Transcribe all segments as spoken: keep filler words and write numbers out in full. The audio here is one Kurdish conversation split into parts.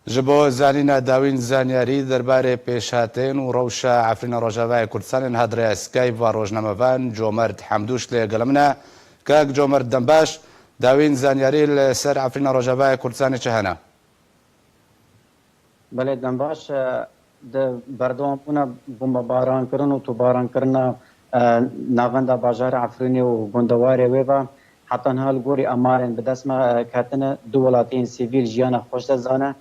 Ji bo zanîna dawîn zanyarî derbarê pêşhateyên û rewşa Efrîna Rojavayê Kurdistanê niha di rêya Skype va rojnamevan Comerd Hemdûş lê gel min e. Kak Comerd, dem baş. Dawîn zanyarî li ser Efrîna Rojavayê Kurdistanê çi hene? Belê, dem baş. E, di berdewambûna bombebarankirin û topbarankirina, e, navenda bajarê Efrînê û gundewarê wê ve, heta niha li gorî amarên bi dest me, e, ketine, du welatiyên sivîl jiyana xweş dizane.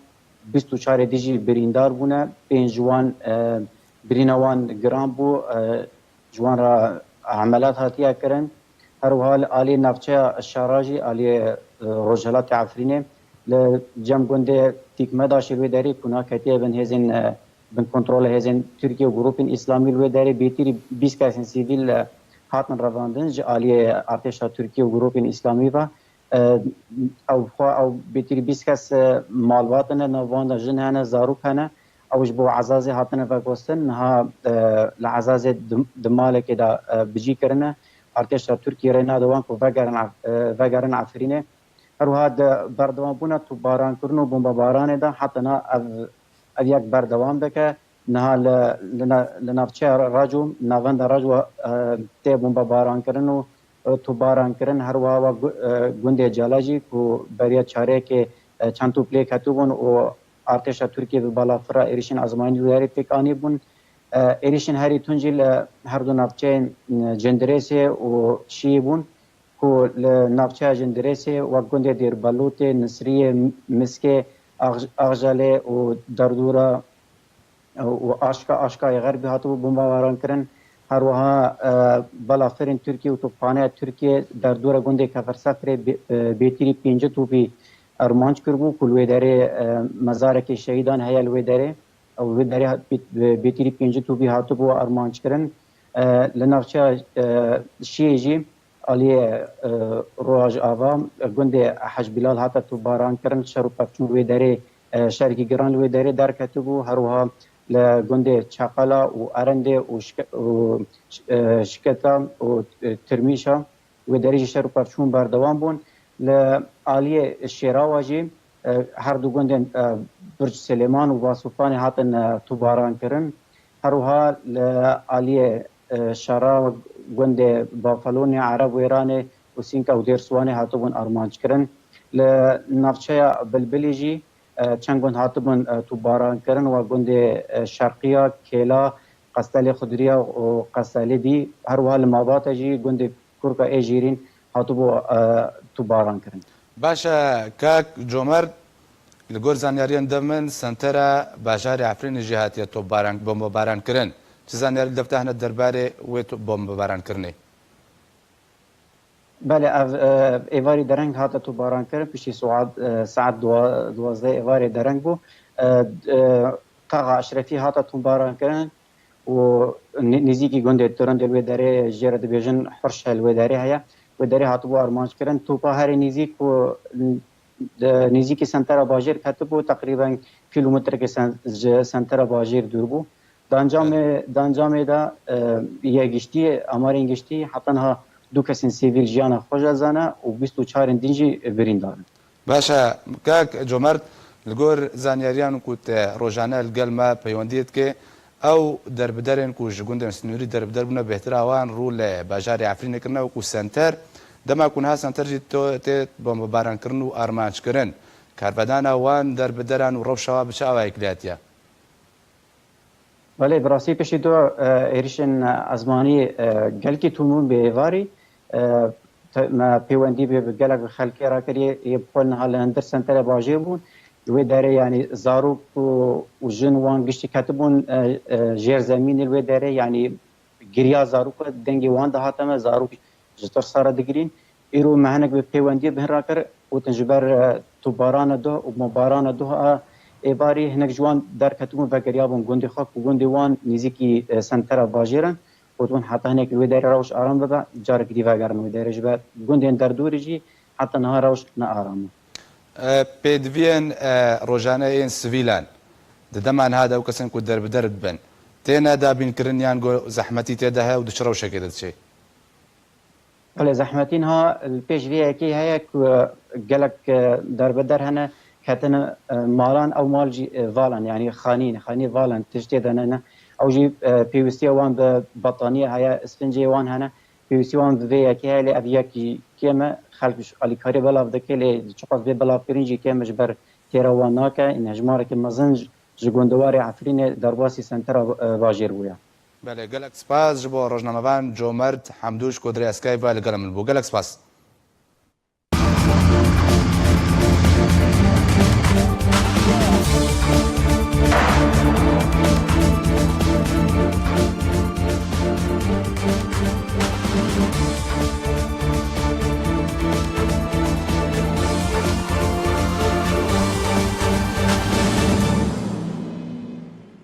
Bîst û çarê dî jî birîndar bûne. Pênc ji wan, e, birîna wan giran bû, e, ji wan re emelat hatiye kirin. Her wiha li alî navçeya Şara jî, alî, e, rojhilatê Efrînê, li cem gundê Tîkmedaşê li wê derê ku niha ketiye bin hêzên, e, bin kontrola hêzên Tirkiye û grûpên Îslamî li wê derê bêtirî bîst kesên sivîl, e, hatin revandin ji alî artêşa Tirkiye û grûpên Îslamî ve. E, ew xwe, ew bêtirî bîst kes, e, malbat in, nav wan de jin hene, zarok hene. Ew ji bo Ezazê hatine veguhestin. Niha, e, li Ezazê di, di malekê de, e, bi cî kirine. Artêşa Tirkiyê rê nade wan ku vegerin Ef-, e, vegerin Efrînê. Her wiha di berdewambûna topbarankirin û bombebaranê de heta niha ev, ev yek berdewam dike. Niha li, li na-, li navçeya Raco, navenda Raco, e, tê bombebarankirin û, e, topbarankirin. Her wiha wa gu-, e, gundê Cala jî ku beriya çarêkê, e, çend top lê ketibûn û artêşa Tirkiyê bi balafira êrişên ezmanî li wê derê pêk anîbûn. E, êrişên herî tund jî li her du navçeyên, e, Cindirêsê û Şiyê bûn ku li navçeya Cindirêsê wek gundê Dêrbelûtê, Nisriyê, Miskê, Ax-, Axjelê û Derdora û Aşka, Aşkayê Xerbî hatibû bombebarankirin. Her wiha, e, balafirên Tirkiyê û topxaneya Tirkiyê derdora gundê Kefersefrê bê-, e, bêtirî pêncî topî armanc kiribû ku li wê derê, e, mezarekê şehîdan heye li wê derê. Ew li wê derê hat-, bê-, bêtirî pêncî topî hatibû armanc kirin. E, li navçeya, e, Şiyê jî aliyê, e, Rojava, e, gundê Hec Bilal hate topbarankirin, şer û pevçûn wê derê, e, şerekî giran li wê derê derketibû. Her wiha li gundê Çeqela û Erendê û Şike-, û, e, Şiketa û, e, Tirmîşa wê derê jî şer û pevçûn berdewam bûn. Li aliyê Şêrawa jî, e, her du gundên, e, Birc Silêman û Vasûfanê hatin, e, topbarankirin. Her wiha li aliyê, e, şera gundê Bafalonê, Ereb Wêranê û Sînka û Dêrsiwanê hatibûn armanckirin. Li navçeya Bilbilê jî, e, çend gund hatibûn, e, topbarankirin, wek gundê, e, Şerqiya, Kêla, Qestelê Xudriya û Qestelê Dî. Her wiha li Mabata jî gundê Kurka Êjîrîn hatibû, e, topbarankirin. Baş e, kak Comerd, li gor zanyariyên di min, sentera bajarê Efrînê jî hatiye topbaran-, bombebarankirin. Çi zanyarî li def te hene derbarê wê to-, bombebarankirinê? Belê, ev, e, êvarî dereng hate topbarankirin, piştî saet, e, saet dua-, duwazdeh êvarê dereng bû. E, e, Taxa Eşrefî hate topbarankirin û nê-, nêzîkî gundê Tirindê li wê derê jê re dibêjin Hurşe li wê derê heye. Wê derê hatibû armanckirin. Topa herê nêzîk ku, e, nêzîkî sentera bajêr ketibû, teqrîben kîlometrekê sen-, ji sentera bajêr dûr bû. Di encamê, di encamê de, e, yê giştî, amarên giştî, heta niha du kesên sivîl jiyana xwe ji dest dane û bîst û çarên din jî birîndar in. Baş e, kak Comerd, li gor zanyariyan ku te rojane li gel me peywendiyê dike, ew derbiderên ku ji gundên sinûrî derbider bûne, bêhtir a wan rû li bajarê Efrînê kirine wekû senter. Dema ku niha senter jî to-, tê bombebarankirin û armanckirin, karvedana wan derbideran û rewşa wan bi çi awayekî lê hatiye? Belê, bi rastî piştî du, e, êrişên ezmanî, e, gelkî tundbûn bi êvarî, e, te-, me peywendî bi, bi gelek xelkê re kiriye, yê bi xwe niha li hundir senterê bajêr bûn. Li wê derê, yanî zarok û, û jin wan giştî ketibûn, e, e, jêr zemînê li wê derê, yanî giriya zarok e, dengê wan dihate me, zarok ji tirsa re digirîn. Îro me hinek bi pêwendiyê bi hin re kir, gotin ji ber, e, topbarana duh û bombarana duh a êvarî hinek ji wan derketibûn, vegeriyabûn gundê xwe ku gundê wan nêzîkî, e, sentera bajêr in. Gotibûn heta hinek li wê derê rewş aram bibe, carekî dî vegerin wê derê. Ji ber gundên derdorê jî heta niha rewş ne aram e. E, pêdiviyên, e, rojane yên sivîlan di dema niha de ew kesên ku derbider dibin, têne dabînkirin yan ku zehmetî tê de heye û di çi rewşekê de diçe? Belê, zehmetî niha li pêş vê yekê heye ku gelek, e, derbeder hene. ketine e, malan, ew mal jî e, valan, yanî xanîn, xanî valan tiştê de ne ne. Ew jî e, pêwîstiya wan bi bataniyê heye, isfincê wan hene. Pêwîstiya wan bi vê yekê heye, lê ev yek jî kêm e. Xelk ji alîkarî belav dike, lê çiqas vê belavkirin jî kêm e, ji ber têra wan nake. Ine hejmareke mezin ji, ji gundewarê Efrînê derbasî sentera e, bajêr bûye. Belê, gelek spas ji bo rojnamevan Comert Hemdû ji ku dirê Skype ve li gel min bû. Gelek spas.